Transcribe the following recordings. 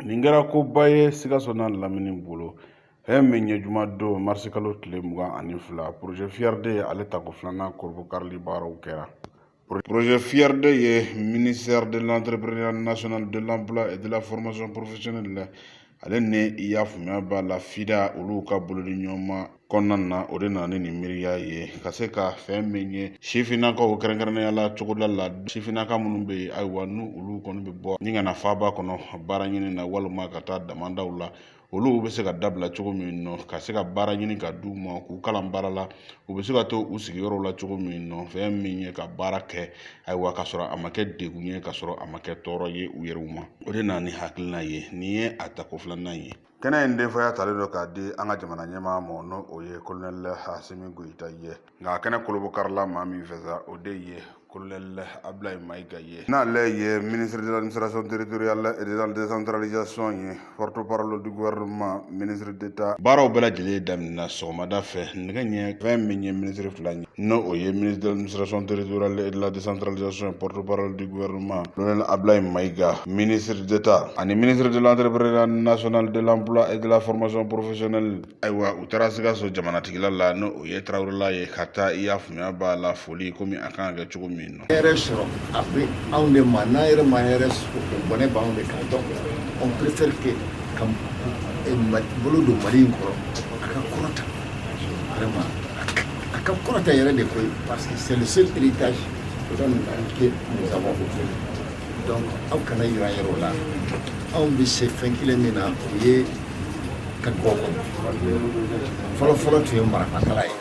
Nin kɛra koba ye Sikaso n'a lamini bolo. Fɛn min ye jumadon marisi kalo tile 22, projet FIER 2, ale tako filanan kolobokarili baaraw kɛra. Projet FIER 2 ye ministère de l'Entrepreneuriat national, de l'Emploi et de la Formation professionnelle, ale ni i y'a faamuya b'a la FIDA, olu ka bolodi ɲɔgɔnma kɔnɔna na, o de nana ni nin miiriya ye ka se ka fɛn min ye sifinnakaw, kɛrɛnkɛrɛnnenya la cogoda la sifinnaka minnu bɛ yen, ayiwa, n'u olu kɔni bɛ bɔ ni ka na faaba kɔnɔ baara ɲini na walima ka taa damandaw la, olu bɛ se ka dabila cogo min nɔ, ka se ka baara ɲini ka d'u ma, k'u kalan baara la, u bɛ se ka to u sigiyɔrɔw la cogo min nɔ, fɛn min ye ka baara kɛ, ayiwa, ka sɔrɔ a ma kɛ degun ye, ka sɔrɔ a ma kɛ tɔɔrɔ ye u yɛrɛw ma. O de nana ni hakilina ye. Nin ye a tako filanan ye. Kɛnɛ in denfaya talen don k'a di an ka jamana ɲɛmaa ma, n'o o ye kolonɛli Asimi Goyita ye. Nka kɛnɛ kolobokarila maa min fɛ sa, o de ye kolonɛli Abulayi Mayiga ye, n'ale ye ministre de l'Administration territoriale et de la Décentralisation ye, porte-parole du gouvernement, ministre d'État. Baaraw bɛɛ lajɛlen daminɛna sɔgɔmada fɛ nɛgɛ ɲɛ. Fɛn min ye ministre fila ye, n'o o ye ministre de l'Administration territoriale et de la Décentralisation, porte-parole du gouvernement, colonel Ablaye Maïga, ministre d'État, ani ministre de l'Entrepreneuriat national, de l'Emploi et de la Formation professionnelle, ayiwa, u taara Sikaso jamanatigila la, n'o o ye Tarawelela ye, ka taa, i y'a faamuya b'a la, foli komi a kan ka kɛ cogo min na. Hɛrɛ sɔrɔ, a bɛ anw de ma. N'an yɛrɛ ma hɛrɛ sɔrɔ, o bɔnɛ b'anw de kan. Donc on préfère que ka bolo don Mali in kɔrɔ, a ka kɔrɔta vraiment, a ka kɔrɔta yɛrɛ de koyi, parce que c'est le seul héritage que nous avons aujourd'hui. Donc aw kana yira yɛrɛ o la. Anw bɛ se fɛn kelen min na, o ye ka dugawu kɔnɔ. Fɔlɔ fɔlɔ tun ye marifakala ye,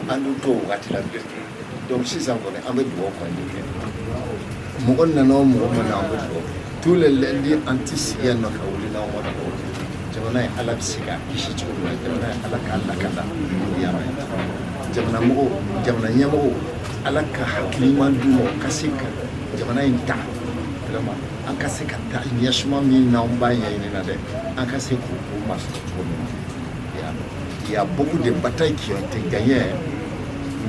an dun t'o wagati la bilen. Donc sisan kɔni, an bɛ dugawu kɔni de kɛ. Mɔgɔ nana o, mɔgɔ ma na, an bɛ dugawu kɛ. Tous les lundis, an ti sigi yan nɔ ka wuli n'anw ma dugawu kɛ. Jamana ye, Ala bɛ se k'a kisi cogo min na, jamana ye, Ala k'a lakana. I y'a mɛn, jamana mɔgɔw, jamana ɲɛmɔgɔw, Ala ka hakili ɲuman d'u ma, u ka se ka jamana in ta vraiment, an ka se ka taa ɲɛsuma min n'anw b'a ɲɛɲini na dɛ, an ka se k'o masɔrɔ cogo min na. I y'a mɛn, il y a beaucoup de batailles qui ont été gagnées,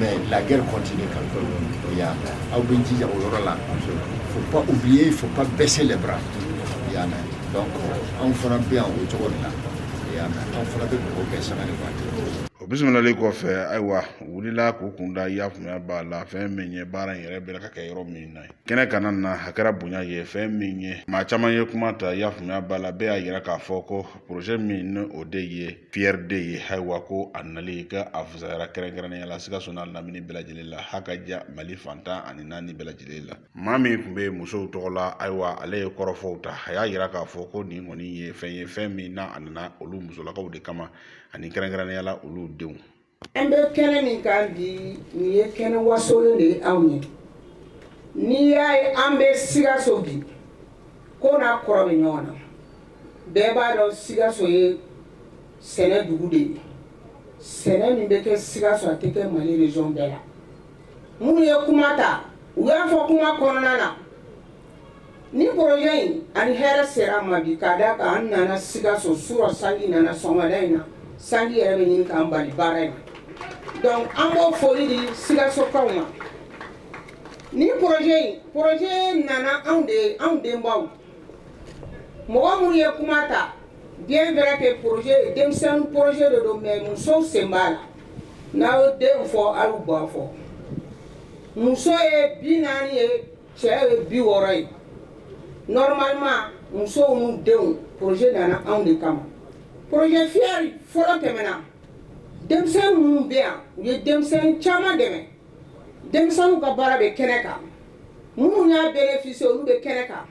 mais la guerre continue quand même. I y'a mɛn, aw bɛ jija o yɔrɔ la. Faut pas oublier, il faut pas baisser les bras. I y'a mɛn, donc anw fana bɛ yan o cogo de la. I y'a mɛn, anw fana bɛ dugawu kɛ sanga ni waati. O bisimilali kɔfɛ, ayiwa, u wulila k'u kunda, i y'a faamuya b'a la, fɛn min ye baara in yɛrɛ bɛ ka kɛ yɔrɔ min na ye. Kɛnɛ kana na, a kɛra bonya ye. Fɛn min ye maa caman ye kuma ta, i y'a faamuya b'a la, bɛɛ y'a yira k'a fɔ ko projet min ni o de ye FIER 2 ye, ayiwa, ko a nali ka a fisayara kɛrɛnkɛrɛnnenya la Sikaso n'a lamini bɛɛ lajɛlen la, ha ka ja Mali fantan ani naani bɛɛ lajɛlen la. Maa min tun bɛ musow tɔgɔ la, ayiwa, ale ye kɔrɔfɔw ta. A y'a yira k'a fɔ ko nin kɔni ye fɛn ye, fɛn min n'a a nana olu musolakaw de kama, ani kɛrɛnkɛrɛnnenya la olu denw. An bɛ kɛnɛ min kan bi, nin ye kɛnɛ wasolen de ye anw ye. N'i y'a ye an bɛ Sikaso bi, ko n'a kɔrɔ bɛ ɲɔgɔn na. Bɛɛ b'a dɔn, Sikaso ye sɛnɛ dugu de ye. Sɛnɛ min bɛ kɛ Sikaso, a tɛ kɛ Mali région bɛɛ la. Minnu ye kuma ta, u y'a fɔ kuma kɔnɔna na, ni projet in ani hɛrɛ sera ma bi, k'a da kan an nana Sikaso surɔ, sanji nana sɔgɔmada in na, sanji yɛrɛ bɛ ɲini k'an bali baara in na. Donc an b'o foli di Sikasokaw ma. Ni projet in, projet nana anw de, anw denbaw, mɔgɔ minnu ye kuma ta, bien vrai que projet denmisɛnnin projet de don, mais musow sen b'a la. N'aw ye den fɔ, a y'u ba fɔ. Muso ye 40 ye, cɛ ye 60 ye. Normalement, musow n'u denw, projet nana anw de kama. Projet FIER fɔlɔ tɛmɛna, denmisɛnnin minnu bɛ yan, u ye denmisɛnnin caman dɛmɛ. Denmisɛnninw ka baara bɛ kɛnɛ kan, minnu y'a bénéficier, olu bɛ kɛnɛ kan.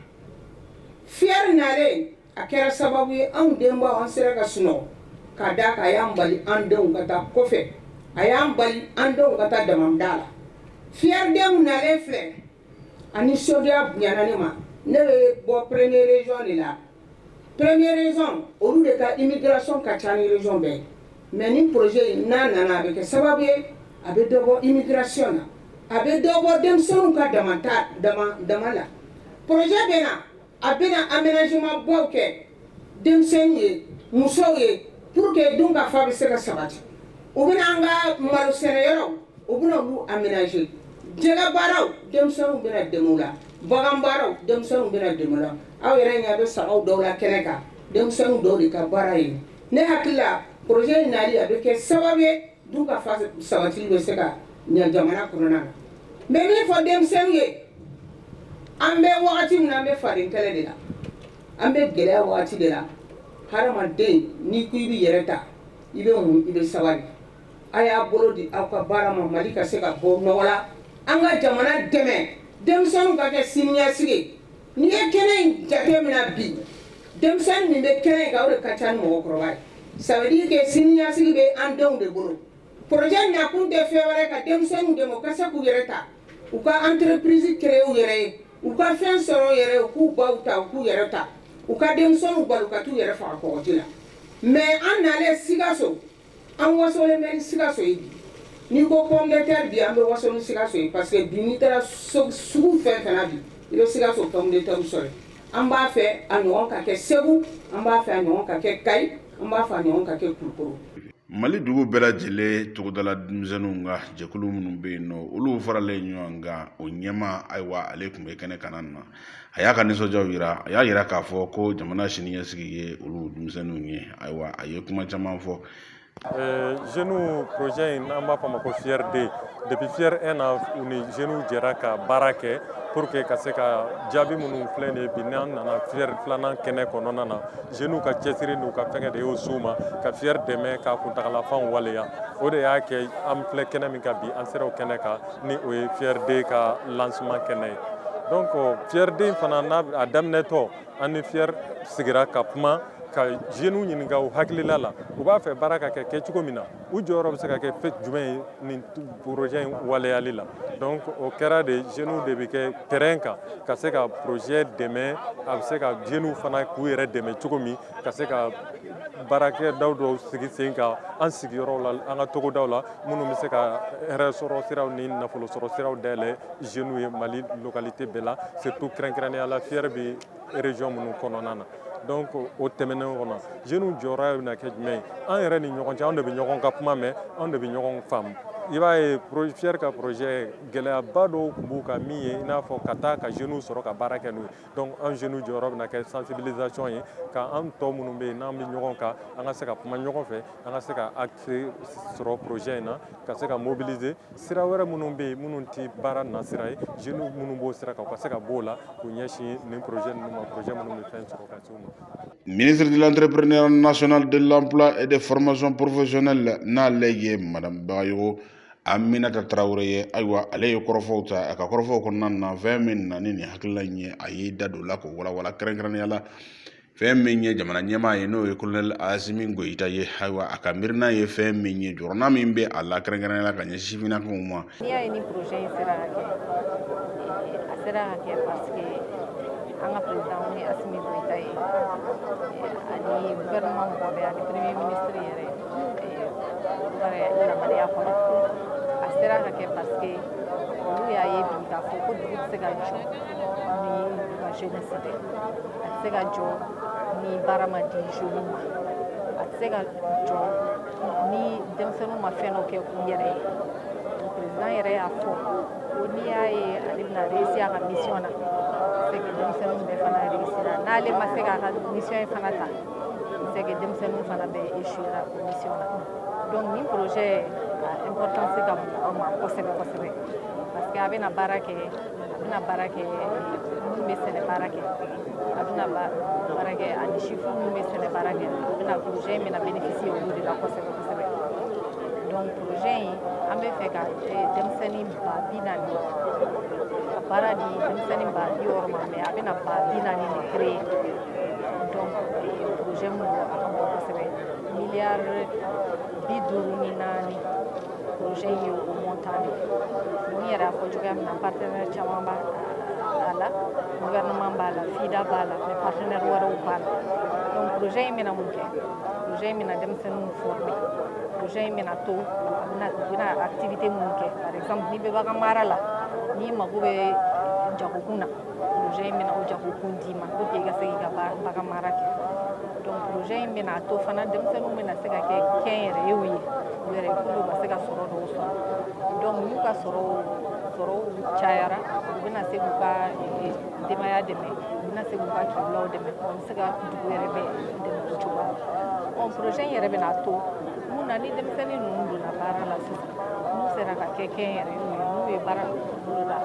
FIER nalen, a kɛra sababu ye anw denbaw, an sera ka sunɔgɔ, ka d'a kan a y'an bali an denw ka taa kɔfɛ, a y'an bali an denw ka taa damanda la. FIER denw nalen filɛ, a nisɔndiya bonyana ne ma. Ne bɛ bɔ première région de la. Première région, olu de ka immigration ka ca ni région bɛɛ ye. Mais ni projet in n'a nana, a bɛ kɛ sababu ye a bɛ dɔ bɔ immigration na, a bɛ dɔ bɔ denmisɛnninw ka dama ta dama dama la. Projet bɛ na, a bɛna aménagement baw kɛ denmisɛnnin ye, musow ye, pour que dun ka fa bɛ se ka sabati. U bɛna an ka malo sɛnɛyɔrɔw, u bɛna olu aménager. Jɛgɛ baaraw, denmisɛnninw bɛna dɛmɛ u la. Bagan baaraw, denmisɛnninw bɛna dɛmɛ u la. Aw yɛrɛ ɲɛ bɛ sagaw dɔw la kɛnɛ kan. Denmisɛnnin dɔw de ka baara ye. Ne hakili la, projet in nali, a bɛ kɛ sababu ye dun ka fa sabatili bɛ se ka ɲɛ jamana kɔnɔna na. N bɛ min fɔ denmisɛnninw ye, an bɛ wagati min na, an bɛ faden kɛlɛ de la, an bɛ gɛlɛya wagati de la. Hadamaden, n'i ko i b'i yɛrɛ ta, i bɛ mun, i bɛ sabali. A y'a bolo di aw ka baara ma, Mali ka se ka bɔ nɔgɔ la, an ka jamana dɛmɛ, denmisɛnninw ka kɛ siniɲɛsigi. N'i ye kɛnɛ in jate minɛ bi, denmisɛnnin min bɛ kɛnɛ in kan, o de ka ca ni mɔgɔkɔrɔba ye. Ça veut dire que siniɲɛsigi bɛ an denw de bolo. Projet nakun tɛ fɛn wɛrɛ, ka denmisɛnninw dɛmɛ u ka se k'u yɛrɛ ta, u ka entreprise créer u yɛrɛ ye, u ka fɛn sɔrɔ u yɛrɛ ye, u k'u baw ta, u k'u yɛrɛ ta, u ka denmisɛnninw balo, ka t'u yɛrɛ faga kɔgɔji la. Mais an nalen Sikaso, an wasolen bɛ ni Sikaso ye bi. N'i ko pomme de terre bi, an bɛ waso ni Sikaso ye, parce que bi, n'i taara sugu fɛn fɛn na bi, i bɛ Sikaso pomme de terre sɔrɔ. An b'a fɛ a ɲɔgɔn ka kɛ Segu, an b'a fɛ a ɲɔgɔn ka kɛ Kayi, an b'a fɛ a ɲɔgɔn ka kɛ Kulukoro. Mali dugu bɛɛ lajɛlen togodala denmisɛnninw ka jɛkulu minnu bɛ yen nɔ, olu faralen ɲɔgɔn kan, o ɲɛmaa, ayiwa, ale tun bɛ kɛnɛ kana na. A y'a ka nisɔndiyaw yira, a y'a yira k'a fɔ ko jamana siniɲɛsigi ye olu denmisɛnninw ye. Ayiwa, a ye kuma caman fɔ. Jeunes projet in, an b'a fɔ a ma ko FIER 2. Depuis FIER 1 na, u ni jeunes jɛra ka baara kɛ pour que ka se ka jaabi minnu filɛ nin ye bi. N'an nana FIER filanan kɛnɛ kɔnɔna na, jeunes ka cɛsiri n'u ka fɛngɛ de y'o s'u ma ka FIER dɛmɛ k'a kuntagalafɛnw waleya. O de y'a kɛ an filɛ kɛnɛ min kan bi, an sera o kɛnɛ kan ni o ye FIER 2 ka lancement kɛnɛ ye. Donc FIER 2 fana n'a a daminɛtɔ, an ni FIER sigira ka kuma, ka jeunes ɲininka u hakilila la, u b'a fɛ baara ka kɛ kɛcogo min na, u jɔyɔrɔ bɛ se ka kɛ fɛn jumɛn ye nin projet in waleyali la. Donc o kɛra de, jeunes de bɛ kɛ terrain kan ka se ka projet dɛmɛ, a bɛ se ka jeunes fana k'u yɛrɛ dɛmɛ cogo min, ka se ka baarakɛdaw dɔw sigi sen kan an sigiyɔrɔw la, an ka togodaw la, minnu bɛ se ka hɛrɛ sɔrɔ siraw ni nafolo sɔrɔ siraw dayɛlɛ jeunes ye Mali localité bɛɛ la, surtout kɛrɛnkɛrɛnnenya la FIER bɛ région minnu kɔnɔna na. Donc o tɛmɛnen kɔnɔ, jeunes jɔyɔrɔ bɛna kɛ jumɛn ye? An yɛrɛ ni ɲɔgɔn cɛ, anw de bɛ ɲɔgɔn ka kuma mɛn, anw de bɛ ɲɔgɔn faamu. I b'a ye, FIER ka projet, gɛlɛyaba dɔw tun b'u kan min ye i n'a fɔ ka taa ka jeunes sɔrɔ ka baara kɛ n'u ye. Donc an jeunes jɔyɔrɔ bɛna kɛ sensibilisation ye, ka an tɔ minnu bɛ yen n'an bɛ ɲɔgɔn kan, an ka se ka kuma ɲɔgɔn fɛ, an ka se ka accès sɔrɔ projet in na, ka se ka mobiliser sira wɛrɛ minnu bɛ yen, minnu tɛ baara nasira ye. Jeunes minnu b'o sira kan, u ka se ka b'o la k'u ɲɛsin nin projet ninnu ma, projet minnu bɛ fɛn sɔrɔ ka se u ma. Ministre de l'Entrepreneuriat national, de l'Emploi et des Formations professionnelles, n'ale ye Madame Bagayogo Aminata Tarawele ye, ayiwa, ale ye kɔrɔfɔw ta. A ka kɔrɔfɔw kɔnɔna na, fɛn min na ni nin hakilina in ye, a y'i da don o la k'o walawala, kɛrɛnkɛrɛnnenya la fɛn min ye jamana ɲɛmaa ye, n'o ye Colonel Asimi Goyita ye. Ayiwa, a ka miirina ye fɛn min ye, jɔrɔna min bɛ a la, kɛrɛnkɛrɛnnenya la ka ɲɛsin sifinnakaw ma. N'i y'a ye ni projet in sera ka kɛ, a sera ka kɛ parce que an ka président ni Asimi Goyita ye, ani gouvernement mɔgɔ bɛɛ, ani premier ministre yɛrɛ, olu ka yamaruya kɔnɔ. A sera ka kɛ parce que olu y'a ye bi k'a fɔ ko dugu tɛ se ka jɔ ni u ka jeunesse tɛ, a tɛ se ka jɔ ni baara ma di jeunes ma, a tɛ se ka jɔ ni denmisɛnninw ma fɛn dɔ kɛ u yɛrɛ ye. Président yɛrɛ y'a fɔ ko n'i y'a ye ale bɛna réussir a ka mission na, c'est que denmisɛnninw bɛɛ fana réussira. N'ale ma se k'a ka mission in fana ta, c'est que denmisɛnninw fana bɛɛ échouera o mission na. Donc nin projet a importance ka bon an ma kosɛbɛ kosɛbɛ, parce que a bɛna baara kɛ minnu bɛ sɛnɛ baara kɛ, a bɛna baara kɛ ani sifu minnu bɛ sɛnɛ baara kɛ. A bɛna, projet in bɛna bénéficier olu de la kosɛbɛ kosɛbɛ. Donc projet in, an bɛ fɛ ka denmisɛnnin 40.000 ka baara di, denmisɛnnin 60.000 ma, mais a bɛna 40.000 de créer. Donc projet min don, a ka bon kosɛbɛ, miliyari 54 projet in ye, o montant de ye. N yɛrɛ y'a fɔ cogoya min na, partenaire caman b'a a la, gouvernement b'a la, FIDA b'a la, mais partenaire wɛrɛw b'a la. Donc projet in bɛna mun kɛ? Projet in bɛna denmisɛnninw former. Projet in bɛna to a bɛna, u bɛna activité minnu kɛ, par exemple n'i bɛ bagan mara la, n'i mago bɛ jagokun na, projet in bɛna o jagokun d'i ma pour que i ka se k'i ka bagan mara kɛ. Donc projet in bɛna to fana, denmisɛnninw bɛna se ka kɛ kɛnyɛrɛyew ye u yɛrɛ ye, pour que u ka se ka sɔrɔ dɔw sɔrɔ. Donc n'u ka sɔrɔw cayara, u bɛna se k'u ka denbaya dɛmɛ, u bɛna se k'u ka kibulaw dɛmɛ, u bɛ se ka dugu yɛrɛ bɛɛ dɛmɛ o cogoya la. Ɔ projet in yɛrɛ bɛna to mun na, ni denmisɛnnin ninnu donna baara la sisan, n'u sera ka kɛ kɛnyɛrɛyew ye, n'u ye baara boloda,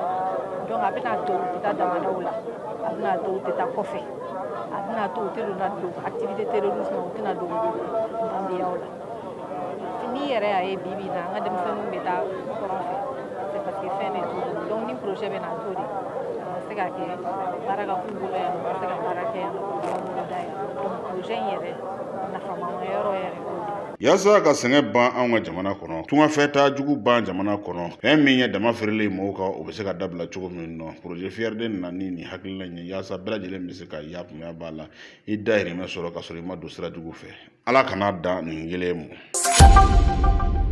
donc a bɛna to u tɛ taa damadaw la, a bɛna to u tɛ taa kɔfɛ, a bɛna to u tɛ donna don activité terrorisme, u tɛna don bandiyaw la. N'i yɛrɛ y'a ye bi bi in na, an ka denmisɛnninw bɛ taa kɔrɔn fɛ, c'est parce que fɛn de t'u bolo. Donc ni projet bɛna to de, a ka se ka kɛ baara ka k'u bolo yan, u ka se ka baara kɛ yan, k'u bolo da yan. Donc projet in yɛrɛ nafama yɔrɔ yɛrɛ y'o de ye. Yaasa ka sɛgɛn ban anw ka jamana kɔnɔ, tungafɛ jugu ban jamana kɔnɔ, fɛn min ye dama feerelen mɔgɔw kan, o bɛ se ka dabila cogo min nɔ, projet FIER 2 nana ni nin hakilina in ye, yaasa bɛɛ lajɛlen bɛ se ka yakunya b'a la, i dahirimɛ sɔrɔ ka sɔrɔ i ma don sira jugu fɛ. Ala kana dan nin kelen ma.